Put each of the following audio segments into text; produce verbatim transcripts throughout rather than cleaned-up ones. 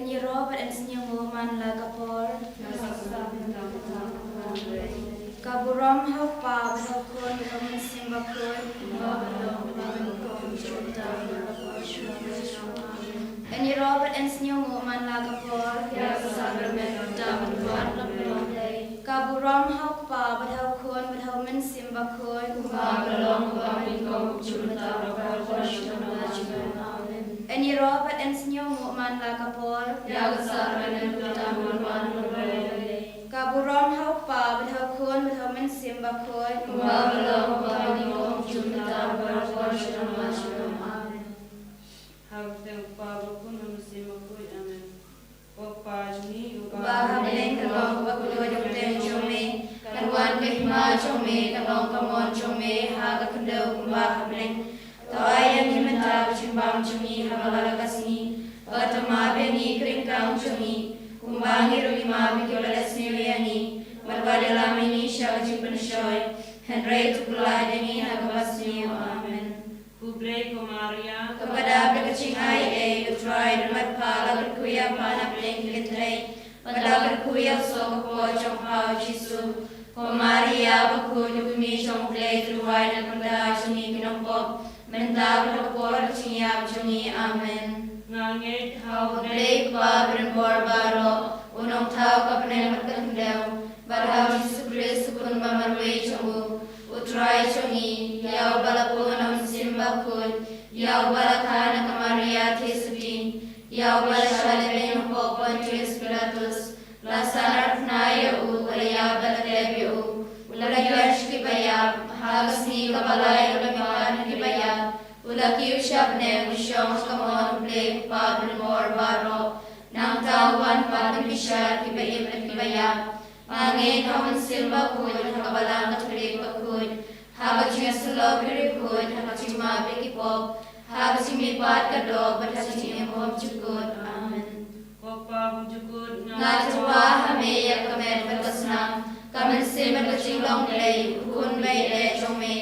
Ïaroh bad yn sniewnguh man la ka por. Ka burom ha u Kpa bad ha u Khun bad ha u Mynsiem Bakhuid. Yn ïaroh bad yn sniewnguh man la ka por. Ka burom ha u Kpa bad ha u Khun bad ha u Mynsiem Bakhuid. Yn ïaroh bad yn sniewnguh man la ka por. Ka burom ha u Kpa bad ha u Khun bad ha u Mynsiem Bakhuid. Amen. Ha u kyrteng u Kpa bad u Khun bad u Mynsiem Bakhuid. Amen. Ko Kpa jong ngi uba ha bneng, ka long kaba kylluid ïa u kyrteng jong me. Kan wan ka hima jong me, kan long ka mon jong me ha ka khyndew kumba ha bneng. To ai ïa ngi mynta ka jingbam jong ngi ha kawei ka sngi. Bad to map ïa ngi ka ryngkang jong ngi, kumba ngi ruh ngi map ïa kiba leh sniew ïa ngi. Bad wat ïalam ïa ngi sha ka jingpynshoi, hynrei to pynlait ïa ngi na kaba sniew. Amen. Khublei ko Maria, kaba dap da ka jingaiei, U Trai u don bad pha, la kyrkhu ïa pha na pdeng ki kynthei, bad la kyrkhu ïa u soh ka kpoh jong pha u Jisu. Ko Maria bakhuid, U Kmie jong U Blei, to duwai na ka bynta jong ngi ki nongpop, mynta bad ha ka por ka jingïap jong ngi. Amen. Nga ngeit ha U Blei Kpa Barim Bor baroh, U Nongthaw ka bneng bad ka khyndew, bad ha U Jisu Khrist U Khun ba marwei jong U, U Trai jong ngi, ïa uba la pun ha U Mynsiem Bakhuid, ïa uba la kha na ka Maria Theisotti, ïa uba la shah lehbeiñ hapoh Pontius Pilatus, la sahnarphna ïa U, la ïap bad la tep ïa U, U la kyiar sha kiba ïap, ha ka sngi kaba lai U la mihpat na kiba ïap, U la kiew sha bneng, U shong sha ka mon U Blei Kpa Barim Bor baroh. Nangta U wan pat ban bishar kiba im bad kiba ïap. Nga ngeit ha U Mynsiem Bakhuid, ha ka Balang Katholik bakhuid, ha ka jingïasyllok ki riewkhuid, ha ka jingmap ïa ki pop, ha ka jingmihpat ka doh, bad ha ka jingim bymjukut. Amen. Ko Kpa bymjukut, nga tyrwa ha Me ïa ka met bad ka snam, ka mynsiem bad ka jinglong Blei, U Khun ba ïeit jong Me,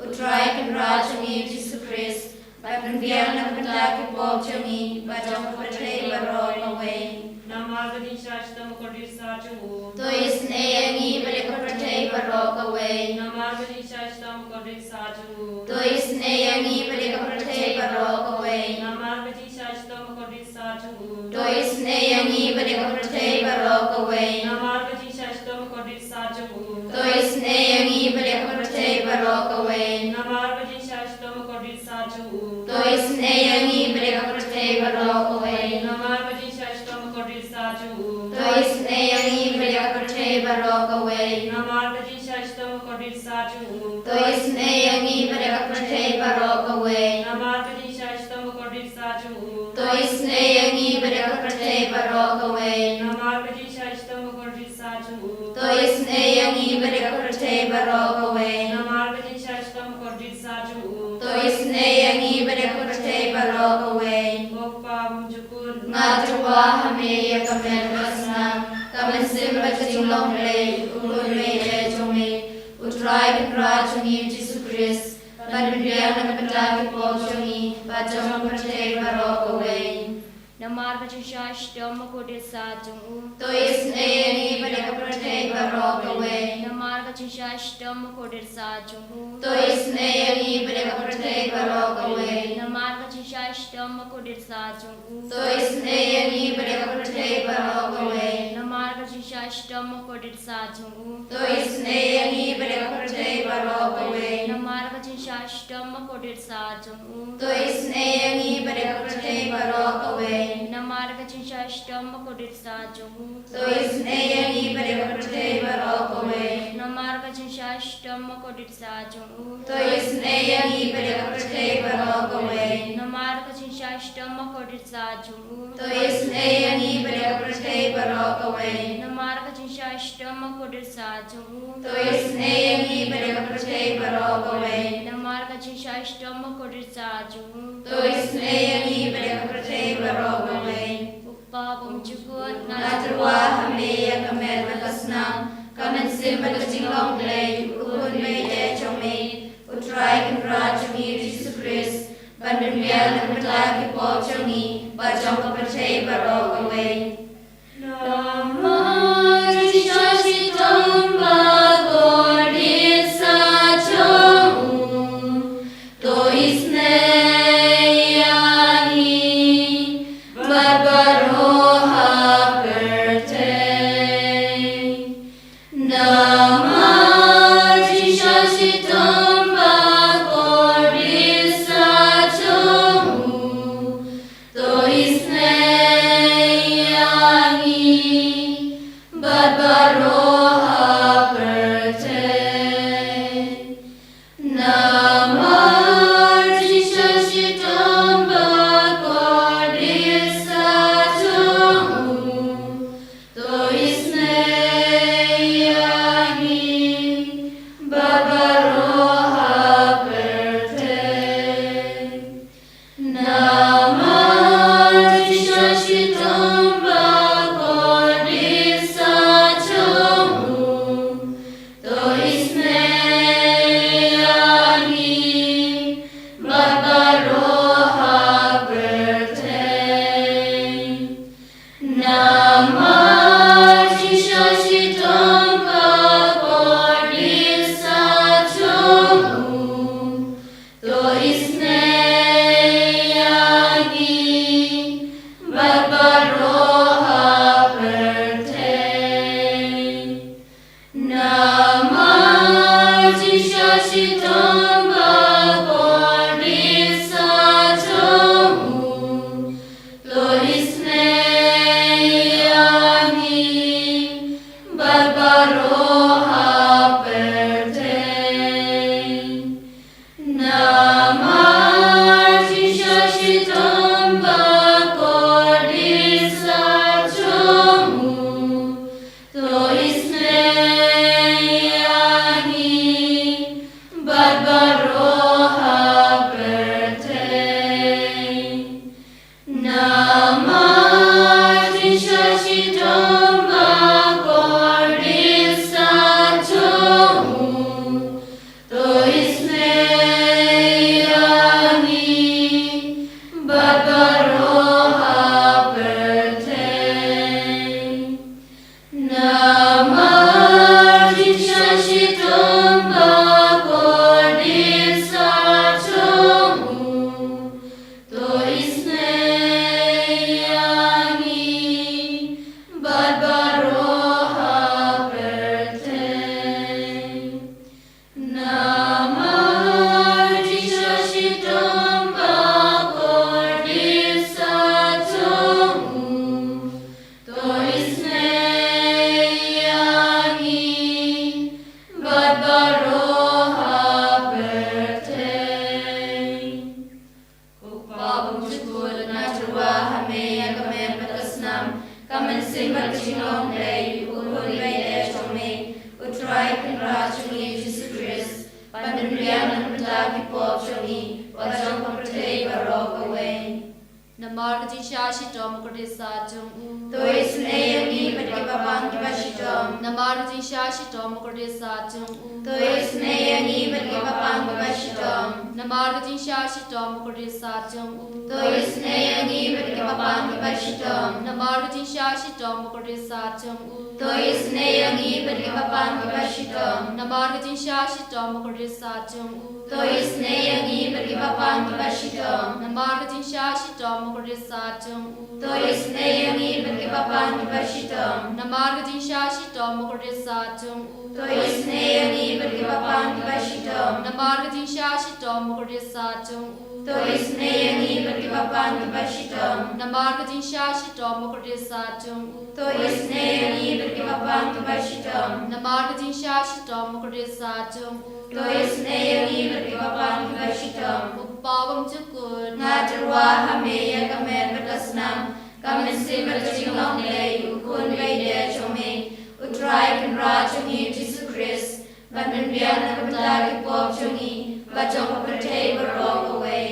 U Trai Kynrad jong ngi U Jisu Khrist, ban pynbiang na ka bynta ki pop jong ngi bad jong ka pyrthei baroh kawei. Namar ka jingshah shitom kordit sah jong U, to isynei ïa ngi bad ïa ka pyrthei baroh kawei. Namar ka jingshah shitom kordit sah jong U, to isynei ïa ngi bad ïa ka pyrthei baroh kawei. Namar ka jingshah shitom kordit sah jong U, to isynei ïa ngi bad ïa ka pyrthei baroh kawei. Namar ka jingshah shitom kordit sah jong U, to isynei ïa ngi bad ïa ka pyrthei baroh kawei. Namar ka jingshah shitom kordit sah jong U, to isynei ïa ngi bad ïa ka pyrthei baroh kawei. Namar ka jingshah shitom kordit sah jong U, to isynei ïa ngi bad ïa ka pyrthei baroh kawei. Namar ka jingshah shitom kordit sah jong U, to isynei ïa ngi bad ïa ka pyrthei baroh kawei. Namar ka jingshah shitom kordit sah jong U, to isynei ïa ngi bad ïa ka pyrthei baroh kawei. Namar ka jingshah shitom kordit sah jong U, to isynei ïa ngi bad ïa ka pyrthei baroh kawei. Namar ka jingshah shitom kordit sah jong U, to isynei ïa ngi bad ïa ka pyrthei baroh kawei. Ko Kpa bymjukut, nga tyrwa ha Me ïa ka met bad ka snam, ka mynsiem bad ka jinglong Blei, U Khun ba ïeit jong Me, U Trai Kynrad jong ngi U Jisu Khrist, ban pynbiang na ka bynta ki pop jong ngi bad jong ka pyrthei baroh kawei. Namar ka jingshah shitom kordit sah jong U, to isynei ïa ngi bad ïa ka pyrthei baroh kawei. Namar ka jingshah shitom kordit sah jong U, to isynei ïa ngi bad ïa ka pyrthei baroh kawei. Namar ka jingshah shitom kordit sah jong U, to isynei ïa ngi bad ïa ka pyrthei baroh kawei. Namar ka jingshah shitom kordit sah jong U, to isynei ïa ngi bad ïa ka pyrthei baroh kawei. Namar ka jingshah shitom kordit sah jong U, to isynei ïa ngi bad ïa ka pyrthei baroh kawei. Namar ka jingshah shitom kordit sah jong U, to isynei ïa ngi bad ïa ka pyrthei baroh kawei. Namar ka jingshah shitom kordit sah jong U, to isynei ïa ngi bad ïa ka pyrthei baroh kawei. Namar ka jingshah shitom kordit sah jong U, to isynei ïa ngi bad ïa ka pyrthei baroh kawei. Namar ka jingshah shitom kordit sah jong U, to isynei ïa ngi bad ïa ka pyrthei baroh kawei. Namar ka jingshah shitom kordit sah jong U, to isynei ïa ngi bad ïa ka pyrthei baroh kawei. Ko Kpa bymjukut, nga tyrwa ha Me ïa ka met bad ka snam, ka mynsiem bad ka jinglong Blei, U Khun ba ïeit jong Me, U Trai Kynrad jong ngi U Jisu Khrist, ban pynbiang na ka bynta ki pop jong ngi bad jong ka pyrthei baroh kawei. Namar jingshisha shitom ba kordit sa jong u, to isynei ïa ngi bad baroh ha pyrthei. Namar jingshisha shitom ba kordit sa jong u, to isynei ïa ngi bad baroh ha pyrthei. Namar jingshisha shitom ba kordit sa jong u, to isynei ïa ngi bad baroh ha pyrthei. Namar jingshisha shitom ba kordit sa jong u, to isynei ïa ngi bad baroh ha pyrthei. Namar jingshisha shitom ba kordit sa jong u, to isynei ïa ngi bad baroh ha pyrthei. Namar jingshisha shitom ba kordit sa jong u, to isynei ïa ngi bad baroh ha pyrthei. Namar jingshisha shitom ba kordit sa jong u, to isynei ïa ngi bad baroh ha pyrthei. Namar jingshisha shitom ba kordit sa jong u, to isynei ïa ngi bad baroh ha pyrthei. Namar jingshisha shitom ba kordit sa jong u, to isynei ïa ngi bad baroh ha pyrthei. Namar jingshisha shitom ba kordit sa jong u, to isynei ïa ngi bad baroh ha pyrthei. Ko Kpa bymjukut, nga tyrwa ha me ïa ka met bad ka snam, ka mynsiem bad ka jinglong Blei, u khun baieit jong me, U Trai Kynrad jong ngi Jisu Khrist, ban pynbiang na ka bynta ki pop jong ngi bad jong ka pyrthei baroh kawei. Namar ka jingshisha shitom ba kordit sa jong u, to isynei ïa ngi bad kiba pang kiba shitom. Namar ka jingshisha shitom ba kordit sa jong u, to isynei ïa ngi bad kiba pang kiba shitom. Namar ka jingshisha shitom ba kordit sa jong u, to isynei ïa ngi bad kiba pang kiba shitom. Namar ka jingshisha shitom ba kordit sa jong u, to isynei ïa ngi bad kiba pang kiba shitom. Namar ka jingshisha shitom ba kordit sa jong u, to isynei ïa ngi bad kiba pang kiba shitom. Namar ka jingshisha shitom ba kordit sa jong u, to isynei ïa ngi bad kiba pang kiba shitom. Namar ka jingshisha shitom ba kordit sa jong u, to isynei ïa ngi bad kiba pang kiba shitom. Namar ka jingshisha shitom ba kordit sa jong u, to isynei ïa ngi bad kiba pang kiba shitom. Namar ka jingshisha shitom ba kordit sa jong u, to isynei ïa ngi bad kiba pang kiba shitom. Namar ka jingshisha shitom ba kordit sa jong u, to isynei ïa ngi bad kiba pang kiba shitom. Ko Kpa bymjukut, nga tyrwa ha me ïa ka met bad ka snam, ka mynsiem bad ka jinglong Blei, u khun baieit jong me, U Trai Kynrad jong ngi Jisu Khrist, ban pynbiang na ka bynta ki pop jong ngi bad jong ka pyrthei baroh kawei.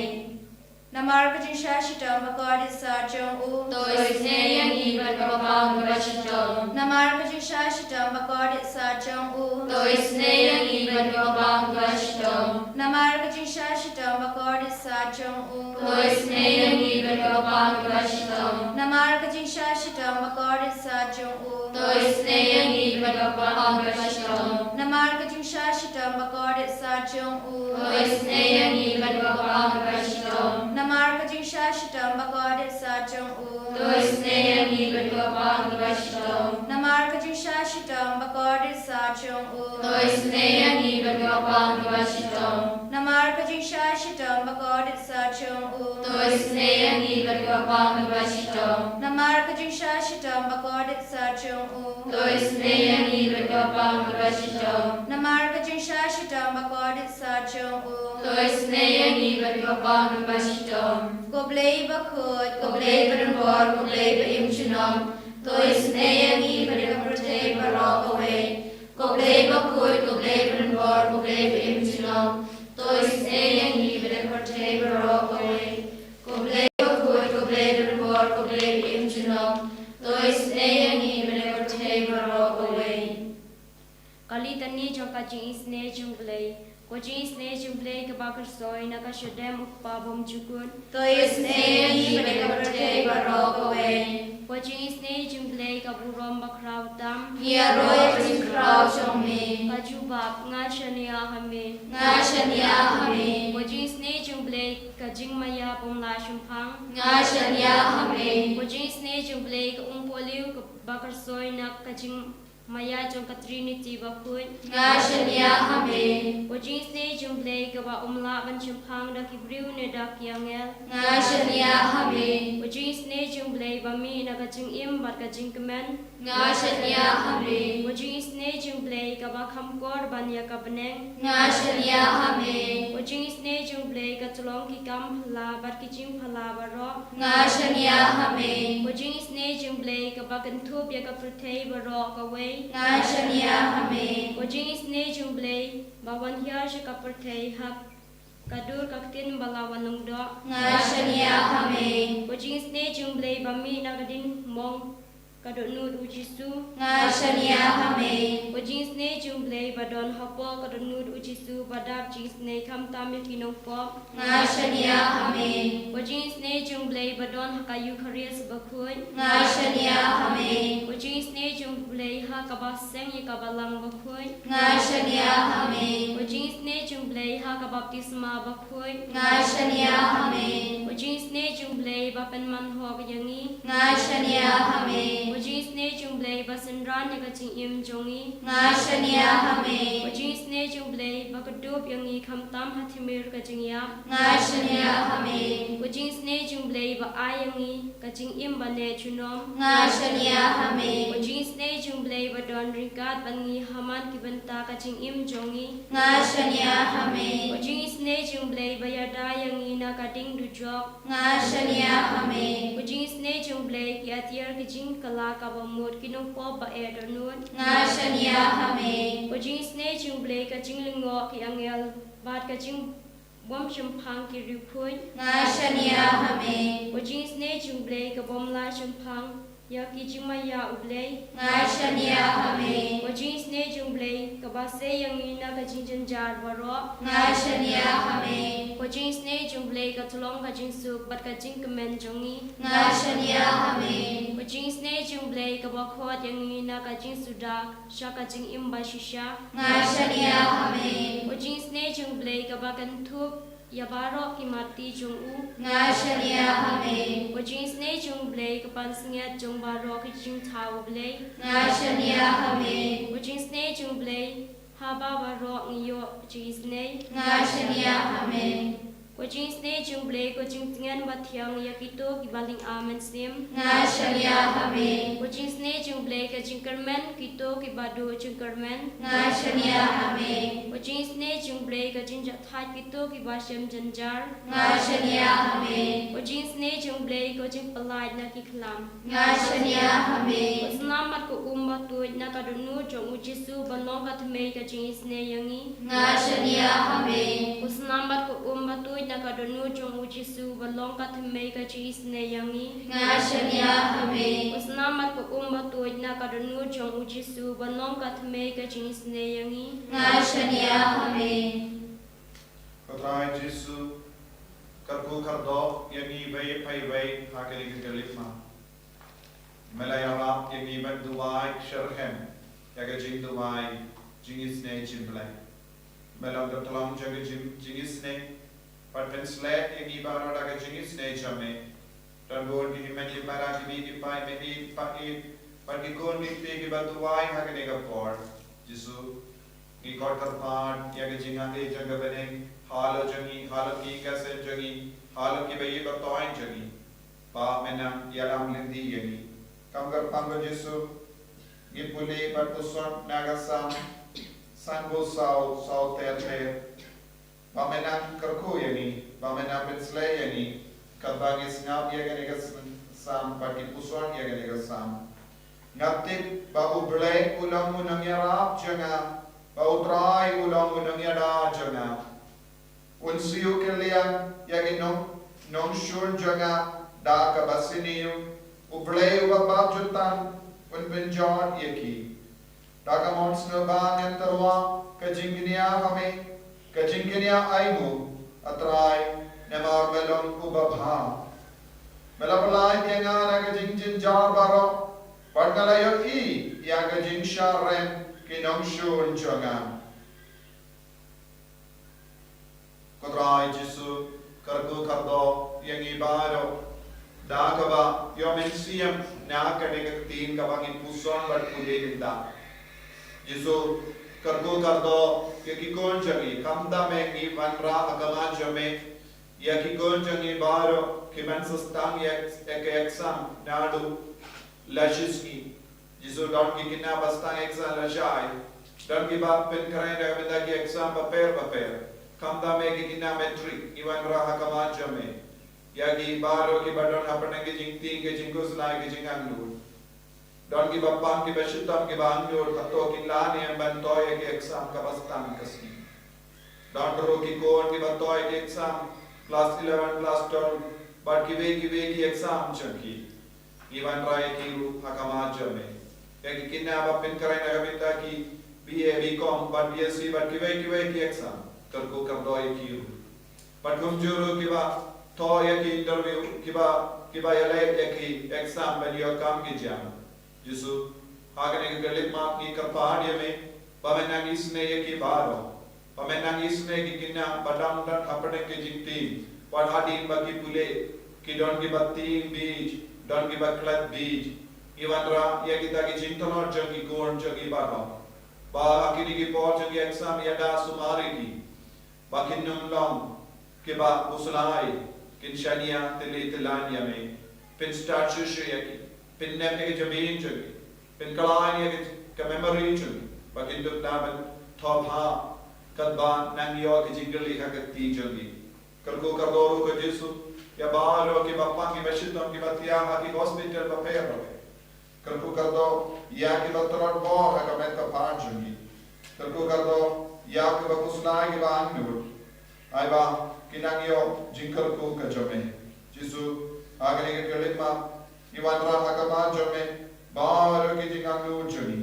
Namar ka jingshisha shitom ba kordit sa jong u, to isynei ïa ngi bad kiba pang kiba shitom. Namar ka jingshisha shitom ba kordit sa jong u, to isynei ïa ngi bad kiba pang kiba shitom. Namar ka Ka jingshisha shitom ba kordit sat jong u. To isynei ïa ngi bad ka bapang kaba shitom. Namar ka jingshisha shitom ba kordit sat jong u. To isynei ïa ngi bad ka bapang kaba shitom. Namar ka jingshisha shitom ba kordit sat jong u. To isynei ïa ngi bad ka bapang kaba shitom. Namar ka jingshisha shitom ba kordit sat jong u. To isynei ïa ngi bad ka bapang kaba shitom. Namar ka jingshisha shitom ba kordit sat jong u. To isynei ïa ngi bad ka bapang kaba shitom. Namar ka jingshisha shitom ba kordit sat jong u. To isynei ïa ngi bad ka bapang kaba shitom. Namar ka jingshisha shitom ba kordit sat jong u. To isynei ïa ngi bad ka bapang kaba shitom. Namar ka jingshisha shitom ba kordit sat jong u. To isynei ïa ngi bad ka bapang kaba shitom. Ko Blei bakhuid, ko Blei badonbor, ko Blei ba im junom. To isynei ïa ngi bad ïa ka pyrthei baroh kawei. Ko Blei bakhuid, ko Blei badonbor, ko Blei ba im junom. To isynei ïa ngi bad ïa ka pyrthei baroh kawei. Ko Blei bakhuid, ko Blei badonbor, ko Blei ba im junom. To isynei ïa ngi bad ïa ka pyrthei baroh kawei. Ka litani jong ka jingisynei jong Blei. Ko jingisynei jong Blei kaba khuid soi na ka shadem u Kpa bymjukut. To isynei ïa ngi bad ïa ka pyrthei baroh kawei. Ko jingisynei jong Blei ka burom bakhraw tam. Ngi ïaroh ïa ka jingkhraw jong me. Ka jubab, nga shaniah ha me. Nga shaniah ha me. Ko jingisynei jong Blei ka jingmaïa bymlah shemphang. Nga shaniah ha me. Ko jingisynei jong Blei ka umpohliew kaba khuid soi na ka jing maïa jong ka Trinity bakhuid. Nga shaniah ha me. Ko jingisynei jong Blei kaba ym lah ban shemphang da ki briew ne da ki angel. Nga shaniah ha me. Ko jingisynei jong Blei ba mih na ka jingim bad ka jingkmen. Nga shaniah ha me. Ko jingisynei jong Blei kaba kham kor ban ïa ka bneng. Nga shaniah ha me. Ko jingisynei jong Blei ka tyllong ki kam phylla bad ki jingphylla baroh. Nga shaniah ha me. Ko jingisynei jong Blei kaba kynthup ïa ka pyrthei baroh kawei. Nga shaniah ha me. Ko jingisynei jong Blei ba wan hiar sha ka pyrthei ha ka dur ka ktien ba la wan lyngdoh. Nga shaniah ha me. Ko jingisynei jong Blei ba mih na ka diengphna ka dohnud u Jisu. Nga shaniah ha me. Ko jingisynei jong Blei ba don hapoh ka dohnud u Jisu ba dap jingisynei khamtam ïa ki nongpop. Nga shaniah ha me. Ko jingisynei jong Blei ba don ha ka Eukharist bakhuid. Nga shaniah ha me. Ko jingisynei jong Blei ha kaba seng ïa ka balang bakhuid. Nga shaniah ha me. Ko jingisynei jong Blei ha ka baptisma bakhuid. Nga shaniah ha me. Ko jingisynei jong Blei ba pynmanhok ïa ngi. Nga shaniah ha me. Ko jingisynei jong Blei ba synran ïa ka jingim jong ngi. Nga shaniah ha me. Ko jingisynei jong Blei ba kdup ïa ngi khamtam ha tmier ka jingïap. Nga shaniah ha me. Ko jingisynei jong Blei ba ai ïa ngi ka jingim ba neh junom. Nga shaniah ha me. Ko jingisynei jong Blei ba don ryngkat bad ngi ha man ki bynta ka jingim jong ngi. Nga shaniah ha me. Ko jingisynei jong Blei ba ïada ïa ngi na ka ding dujok. Nga shaniah ha me. Ko jingisynei jong Blei ki atiar ki jingkylla kaba mut ki nongpop ba eh dohnud. Nga shaniah ha me. Ko jingisynei jong Blei ka jinglyngngoh ki angel bad ka jing bym shemphang ki riewkhuid. Nga shaniah ha me. Ko jingisynei jong Blei ka bym lah shemphang ïa ki jingmaïa u Blei. Nga shaniah ha me. Ko jingisynei jong Blei kaba sei ïa ngi na ka jingjynjar baroh. Nga shaniah ha me. Ko jingisynei jong Blei ka tyllong ka jingsuk bad ka jingkmen jong ngi. Nga shaniah ha me. Ko jingisynei jong Blei kaba khot ïa ngi na ka jingsuda sha ka jingim ba shisha. Nga shaniah ha me. Ko jingisynei jong Blei kaba kynthup ïa baroh ki marti jong u. Nga shaniah ha me. Ko jingisynei jong Blei ka pansngiat jong baroh ki jingthaw u Blei. Nga shaniah ha me. Ko jingisynei jong Blei haba baroh ngi ïoh jingisynei. Nga shaniah ha me. Ko jingisynei jong Blei ko jingtngen ba thiang ïa kito kiba lynga mynsiem. Nga shaniah ha me. Ko jingisynei jong Blei ka jingkyrmen kito kiba duh jingkyrmen. Nga shaniah ha me. Ko jingisynei jong Blei ka jingjahthait kito kiba shem jynjar. Nga shaniah ha me. Ko jingisynei jong Blei ko jingpyllait na ki khlam. Nga shaniah ha me. Ko snam bad ko um ba tuid na ka dohnud jong u Jisu ban long ka thymmei ka jingisynei ïa ngi. Nga shaniah ha me. Ko snam bad ko um ba tuid na ka dohnud jong u Jisu ban long ka thymmei ka jingisynei ïa ngi. Nga shaniah ha me. Ko snam bad ko um ba tuid na ka dohnud jong u Jisu ban long ka thymmei ka jingisynei ïa ngi. Nga shaniah ha me. Ka Trai Jisu, kyrkhu kyrdoh ïa ngi iwei pa iwei ha kane ka khyllipmat. Me la ïarap ïa ngi ban duwai syrhem ïa ka jingduwai jingisynei jong U Blei. Me la ong ka tlang jong ka jing- jingisynei, bad pynsleh ïa ngi baroh da ka jingisynei jong me. Don bun ki hynmen ki para, ki mei ki para, ki mei ki para, bad ki khun ki kti kiba duwai ha kane ka por. Jisu, ngi khot kyrpad ïa ka jingïaid jong ka bneng halor jong ngi, halor ki ïing ki sem jong ngi, halor kiba ïeit ba toiñ jong ngi. Ba men nang ïalam lynti ïa ngi. Kam kyrpang ko Jisu, ngi pule bad puson na ka Salm sanphew saw, saw ter ter. Ba men nang kyrkhu ïa ngi, ba men nang pynsleh ïa ngi, katba ngi sngap ïa kane ka Salm bad ngi puson ïa kane ka Salm. Nga tip ba U Blei u long u nongïarap jong nga, ba U Trai u long u nongïada jong nga. Un siew kylliang ïa ki nong, nongshun jong nga da kaba sniew, U Blei uba bad jutang un pynjot ïa ki. Da ka mon sngewbha ngan tyrwa ka jingkñia ha me, ka jingkñia ainguh, A Trai, namar me long uba bha. Me la pyllait ïa nga na ka jingjynjar baroh, bad nga la ïohi ïa ka jingshah rem ki nongshun jong nga. Ko Trai Jisu, kyrkhu kyrdoh ïa ngi baroh da kaba ïoh mynsiem na kane ka ktien kaba ngi puson bad pule mynta. Jisu, kyrkhu kyrdoh ïa ki khun jong ngi, khamtam eh ngi wanrah ha khmat jong me ïa ki khun jong ngi baroh ki ban sdang ïa ka exam naduh la shi sngi. Jisu, don ki khynnah ba sdang exam lashai. Don kiba pynkhreh na ka bynta ki exam bapher bapher. Khamtam eh ki khynnah matric, ngi wanrah ha khmat jong me ïa ki baroh kiba don hapdeng ki jingtieng, ki jingkhuslai, ki jingangnud. Don kiba pang, kiba shitom, kiba angnud, hato kin lah ne em ban thoh ïa ki exam kaba sdang ka sngi. Don ruh ki khun kiba thoh ïa ki exam class eleven, class twelve, bad kiwei kiwei ki exam jong ki. Ngi wanrah ïa ki ruh ha khmat jong me. Ïa ki khynnah ba pynkhreh na ka bynta ki B A, B Com, bad B S C, bad kiwei kiwei ki exam. Kyrkhu kyrdoh ïa ki ruh. Bad kumjuh ruh kiba thoh ïa ki interview, kiba, kiba ïaleh ïa ki exam ban ïoh kam ki jam. Jisu, ha kane ka khyllipmat ngi kyrpad ïa me, ba men nang isynei ïa ki baroh. Ba men nang isynei ïa ki khynnah ba dang don hapdeng ki jingtieng, bad hadien ba ki pule, ki don kiba tieng biej, don kiba klet biej. Ngi wanrah ïa kita ki jingtlot jong ki khun jong ngi baroh. Ba ha kine ki por jong ki exam ïada sumar ïa ki. Ba kin ym long kiba khuslai, kin shaniah tylli tyllan ïa me. Pynstad shuh shuh ïa ki. Pynnep ïa ki jabieng jong ki. Pynkylla ïa ki, ka memory jong ki. Ba kin dup da ban thoh bha katba nang ïoh ki jingkylli ha ka kti jong ki. Kyrkhu kyrdoh ruh ko Jisu ïa baroh kiba pang, kiba shitom, kiba thiah ha ki hospital bapher bapher. Kyrkhu kyrdoh ïa kiba tlot bor ha ka met ka phad jong ngi. Kyrkhu kyrdoh ïa kiba khuslai, kiba angnud. Ai ba kin nang ïoh jingkyrkhu ka jong me. Jisu, ha kane ka khyllipmat ngi wanrah ha khmat jong me baroh ki jingangnud jong ngi.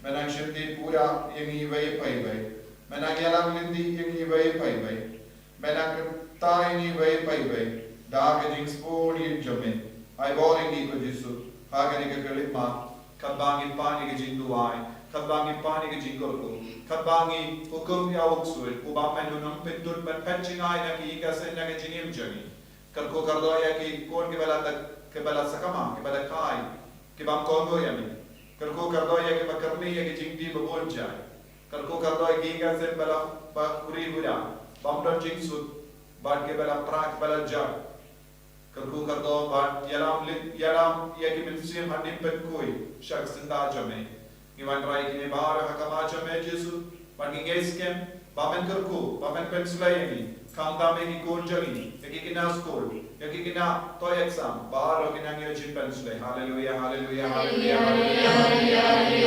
Me nang shimti pura ïa ngi iwei pa iwei. Me nang ïalam lynti ïa ngi iwei pa iwei. Me nang kyntait ïa ngi iwei pa iwei da ka jingsngewbha jong me. Ai bor ïa ngi ko Jisu ha kane ka khyllipmat, katba ngi pan ïa ka jingduwai, katba ngi pan ïa ka jingkyrkhu, katba ngi hukum ïa u ksuid, uba men u nongpyntut ban pynjngai na ka ïing ka sem, na ka jingim jong ngi. Kyrkhu kyrdoh ïa ki khun kiba la da, kiba la sakma, kiba la kai, kiba ym kohnguh ïa me. Kyrkhu kyrdoh ïa kiba kyrni ïa ki jingdih ba bun jait. Kyrkhu kyrdoh ïa ki ïing ka sem ba la, ba khuri khuda, bym don jingsuk, bad kiba la pra, kiba la jot. Kyrkhu kyrdoh bad ïalam lynti, ïalam ïa ki mynsiem hadien pynkhuid sha ka syndah jong me. Ngi wanrah ïa kine baroh ha khmat jong me Jisu, bad ngi ngeit skhem ba men kyrkhu, ba men pynsleh ïa ngi. Khamtam ïa ki khun jong ngi, ïa ki khynnah skul, ïa ki khynnah thoh exam, baroh kin nang ïoh jingpynsleh. Haleluia, haleluia, haleluia, haleluia.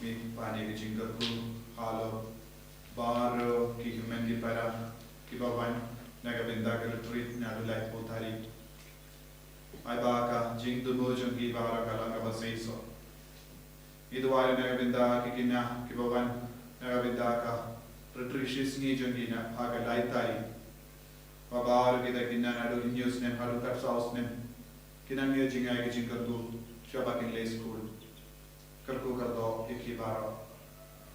Ban ïa ka jingkyrkhu halor baroh ki hynmen ki para kiba wan na ka bynta ka retreat naduh laiphew tarik. Ai ba ka jingthmu jong ki baroh ka long kaba seisoh. Ngi duwai na ka bynta ki khynnah kiba wan na ka bynta ka retreat shisngi jong ki na ha ka lai tarik. Ba baroh kita ki khynnah naduh hynñiew snem haduh khatsaw snem kin nang ïoh jingïaid ka jingkyrkhu sha ba kin leit skul. Kyrkhu kyrdoh ïa ki baroh.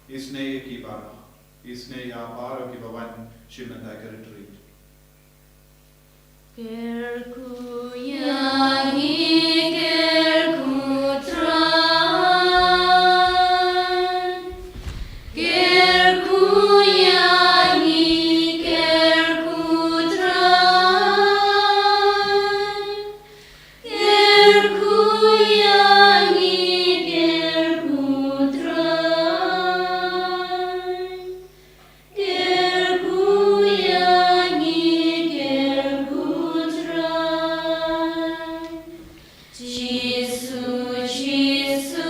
Isynei ïa ki baroh. Isynei ïa baroh kiba wan shim bynta ka retreat. Kyrkhu ïa ngi, kyrkhu Trai. Kyrkhu ïa ngi, kyrkhu Trai. Kyrkhu ïa ngi, kyrkhu Trai. Kyrkhu ïa ngi, kyrkhu Trai. Jisu, Jisu,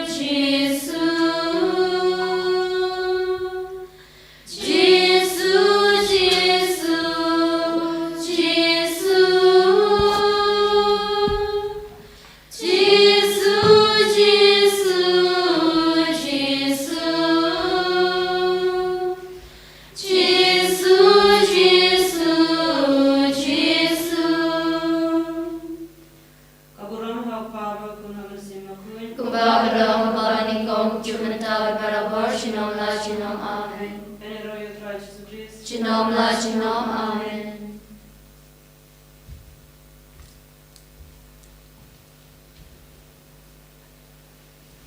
Jisu. Jisu, Jisu, Jisu. Jisu, Jisu, Jisu. Jisu, Jisu, Jisu. Ka burom ha u Kpa, ha u Khun, ha u Mynsiem Bakhuid. Kumba ka long ha kaba nyngkong, juh mynta bad barabor, junom la junom. Amen. Kane ka roi u Trai Jisu Khrist. Junom la junom. Amen.